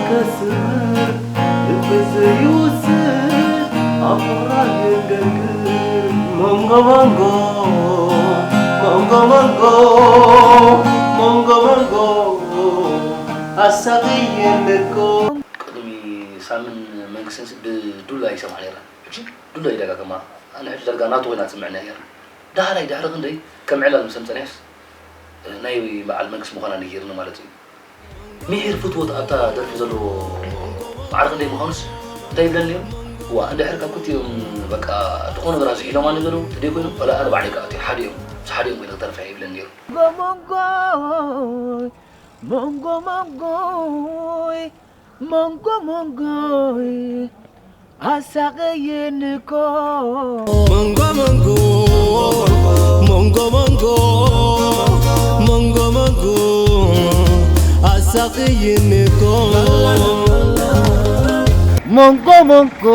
ከስምር ልቢ ዘይውስን ኣብ ፍቕራ የንገርግር። መንጎ መንጎ መንጎ መንጎ መንጎ መንጎ ኣሳቕየኒ እኮ። ቅድሚ ሳምን መንግስትን ብዱላ ይሰምዓ ነይራ። ሕጂ ዱላ ይደጋግማ። ኣነ ሕጂ ዳርጋ ናቱ ኮይና ትስምዐኒ እያ ገይራ። ዳሕራይ ድሕሪ ክንደይ ከም ዕላል ምስ ኣምጸንያስ ናይ በዓል መንግስቲ ምዃና ነጊርኒ ማለት እዩ። ምሒር ፍትወት ኣብታ ደርፊ ዘለዎ ማዕረ ክንደይ ምዃኑስ እንታይ ይብለኒ ነይሩ? እዋ እንድሕር ካብ ክልቲኦም በቃ ዝኾነ ግራ ዝሒሎማ ነገሩ ትደይ ኮይኑ ወላ ኣነ ባዕለይ ከዓ እቲ ሓደ እዮም ምስ ሓደ እዮም ኮይነ ክተርፍ እየ ይብለኒ ነይሩ። መንጎ መንጎይ መንጎ መንጎይ ኣሳቐየኒ እኮ። መንጎ መንጎ መንጎ መንጎ መንጎ መንጎ ኣሳቕየኒ እኮ። መንጎ መንጎ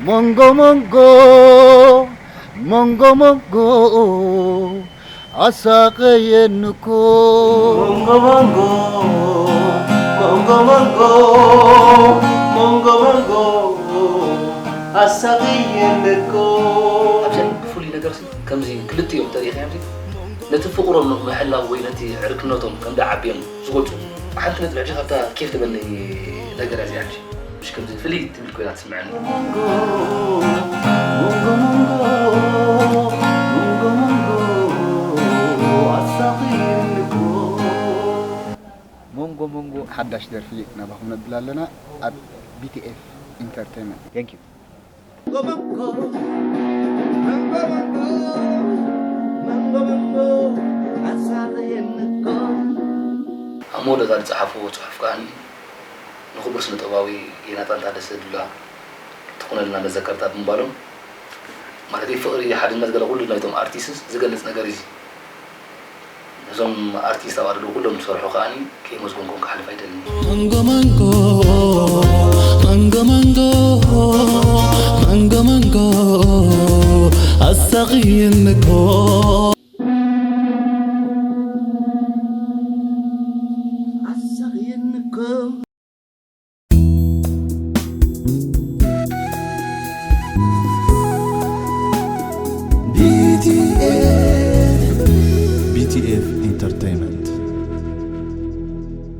መንጎ መንጎ መንጎ መንጎ ኣሳቐየኒ እኮ። መንጎ መንጎ መንጎ መንጎ መንጎ መንጎ ኣሳቕየኒ እኮ። ኣብዘን ፍሉይ ነገርሲ ከምዚ ክልቲኦም ተሪኺ ከምዚ ነቲ ፍቕሮም ምሕላው ወይ ነቲ ዕርክነቶም ከም ደዓብዮም ዝገልጹ ሓንቲ ነጥቢ ሕጂ ካብታ ኬፍ ትበለኒ ነገር እያ እዚኣ ሕጂ ምሽ ከምዚ ፍልይ ትብል ኮይና ትስምዐኒ። መንጎ መንጎ መንጎ መንጎ ኣሳቒየኒ እኮ። መንጎ መንጎ ሓዳሽ ደርፊ ናባኹም ነብላ ኣለና ኣብ ቢቲኤፍ ኢንተርቴይንመንት። Thank you። ኣብ መወዳእታ ዝጸሓፍዎ ጽሑፍ ከኣ ንኽቡር ስነ-ጥበባዊ ዮናታን ታደሰ ዱላ ትኹነልና መዘከርታ ብምባሎም፣ ማለት ፍቕሪ፣ ሓድነት፣ ገለ ኩሉ ናይቶም ኣርቲስትስ ዝገልጽ ነገር እዩ። እዞም ኣርቲስት ኣዋልድ ኩሎም ዝሰርሑ ከኣ ከየመስገንኩም ክሓልፍ ኣይደልን። መንጎ መንጎ መንጎ መንጎ መንጎ መንጎ ኣሳቕየኒ እኮ። ኣሳቕየኒ እኮ።